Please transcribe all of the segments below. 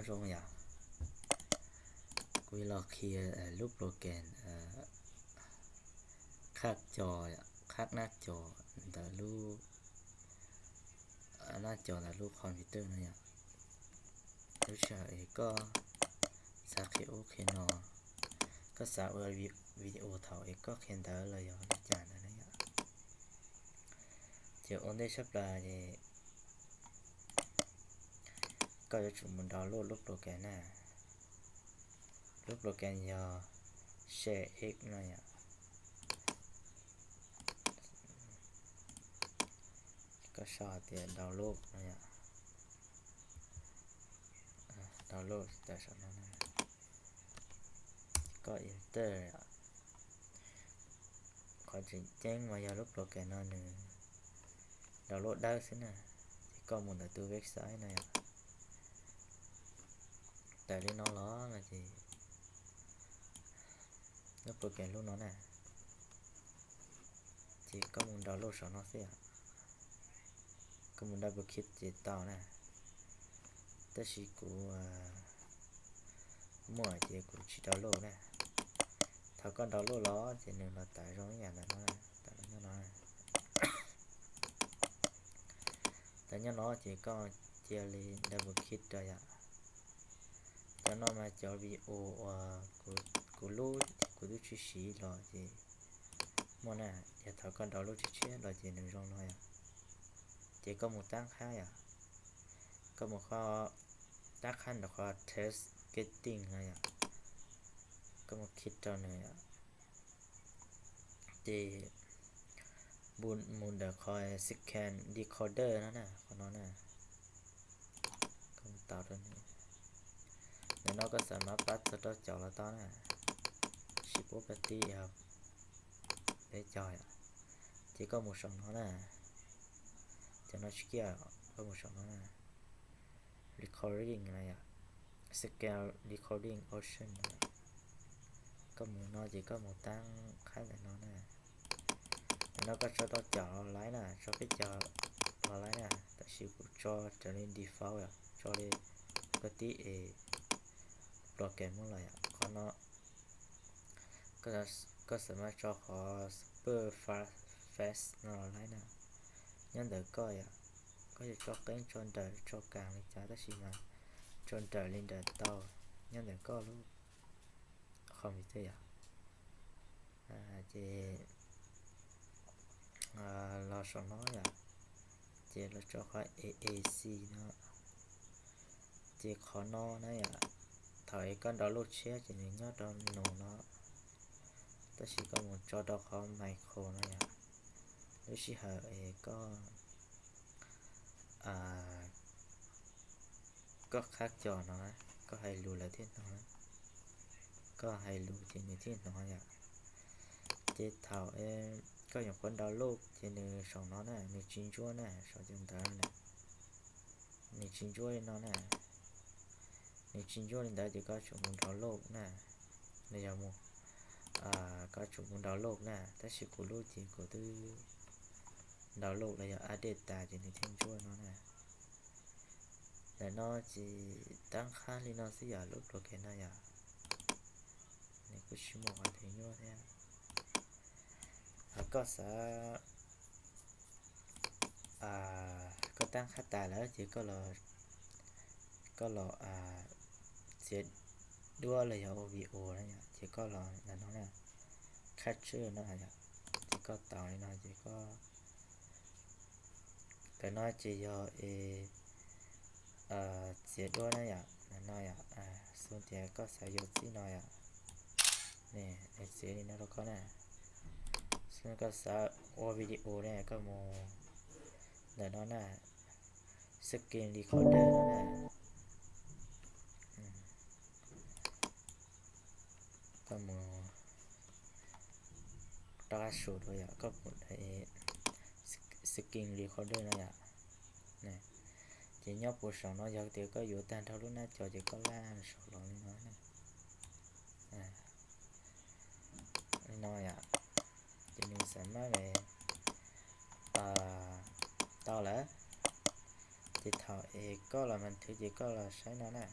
Zoo yom, kuv los qhia lub program qhab co, qhab nab co ntawm lub, nab co ntawm lub computer no yom. Lub sij hawm es koj xav qhia ub qhia no, koj xav ua video thaum es koj qhia ntawv los yog li cas ntawd na yom. Ces ua ntej tshaj plaws ces koj yuav tsum mus download lub program na. Lub program yog Share X no yom. Koj sau hais tias download no yom. Download tawm saum no na. Koj enter yom. Qhov tseem ceeb mas yog lub program no nws download dawb xwb na. Ces koj mus ntawm tus website no yom. Tawm li no los no ces lub program lub no na. Ces koj mus download saum no xwb yom. Koj mus double click ces tau na. Tab sis kuv muaj ces kuv tsis download na. Thaum koj download los ces nws los tawm zoo ib yam ntawm no, tawm nyob no. Tawm nyob no ces koj cia li double click rau yom. Cov no mas cov video uas kuv lub kuv twb tsis siv los ces muaj na. Yog thaum koj download tshiab tshiab los ces nws zoo no yom. Ces koj mus tab qhab yom. Koj mus qhov tab qhab ntawm qhov test getting no yom. Koj mus click rau nws yom. Ces mus ntawm qhov screen recorder no na, qhov no na. Koj mus taus rau nws. Ntawm no koj xav mas pab txog rau caum los tau na, sis puab pab tib yog peb caug yom. Ces koj mus saum no na, cov no tsis kiaj, koj mus saum no na. Recording no yom, screen recording option no. Koj mus no ces koj mus tab qhab ntawm no na. Ntawm no koj tso tau caum los laib na, tso peb caug los laib na, tab sis kuv tso raws li default yom, tso li pab tib es program muab los yom. Qhov no koj xav mas tso qhov super fast no los laib na. Nyob ntawm koj yom, koj yuav tso qeeb tso nrawm tso kaam li cas tab sis mas tso nrawm li nrawm tau, nyob ntawm koj lub computer yom. Ces los saum no yom, ces los tso qhov A A C no. Ces qhov no na yom, thaum es koj download tshiab ces nws nyob rau nus no, tab sis koj mus tso rau qhov micro no yom. Lub sij hawm es koj, koj qhab co no, koj hais lus lawv thiaj hnov, koj hais lus ces nws thiaj hnov yom. Ces thaum koj nyuam qhuav download ces nws saum no na, nws tsis ntsuab na, saum cov ntawv na, nws tsis ntsuab li no na. Nws tsis ntsuab li ntawd ces koj tsum mus download na, los yog mus, koj tsum mus download na, tab sis kuv lub ces kuv twb download los yog update tas ces nws thiaj ntsuab no na. Ntawm no ces tab qhab li no xwb yom, lub program no yom. Nws kuj tsis muaj qhov twg nyuaj thiab. Koj xav, koj tab qhab tas lawm ces koj los txiav duab los yog ua video na yom, ces koj los ntawm no na, capture no yom, ces koj taus li no ces koj, ntawm no ces yog es txiav duab na yom, ntawm no yom, xws tias koj xav yuav txij no yom, nws txiav li no rau koj na. Xws koj xav ua video ne koj mus ntawm no na, screen recorder no na. Koj mus rov qab saum dua yom, koj mus screen recorder no yom. Ces nyob puag saum no yog tias koj yuav tag nrho lub nab co ces koj laj saum los li no na. Li no yom, ces nws xam mab li tau lawm. Ces thaum es koj los mas nthwv ces koj los saib no na.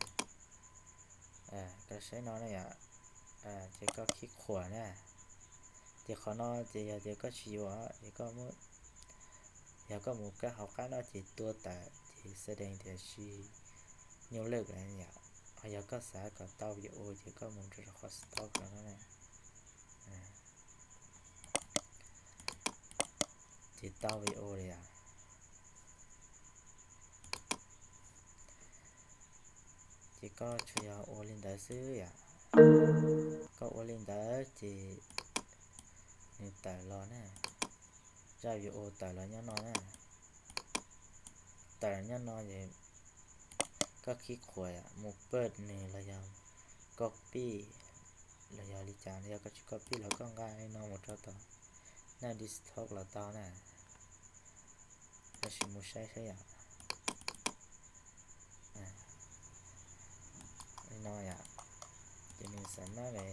Koj saib no na yom, ces koj khib qhuas na. Ces qhov no ces yog tias koj tsis yuav, ces koj, yog koj mus kab hauv qab no ces tua tawm ces xav deev tias tsis nyuj lwj lawm yom. Ho yog koj xav kom tau video ces koj mus rau qhov stock no na. Ces tau video li yom. Ces koj tsuas yog ua li ntawd xwb yom. Koj ua li ntawd ces nws tawm los na, zaj video tawm los nyob no na. Tawm los nyob no es koj khib qhuas yom, mus pab nws los yog copy los yog li cas, yog koj tsis copy los koj nqa li no mus rau tom naj desktop los tau na. Tab sis mus saib saib yom. Li no yom, ces nws xav mab li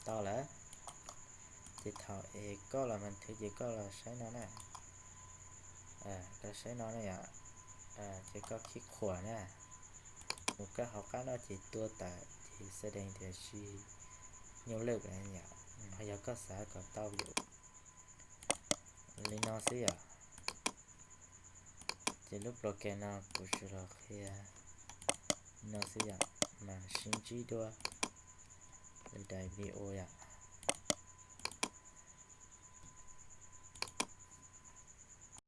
tau lawm. Ces thaum es koj los mas thwv ces koj los saib no na. Koj saib no na yom, ces koj khib qhuas na, mus kab hauv qab no ces tua tawm ces xav deev tias tsis nyuj lwj lawm yom. Ho yog koj xav kom tau video li no xwb yom. Ces lub program no kuv tsuas los qhia li no xwb yom, mas sib ntsib dua lwm daim video yom.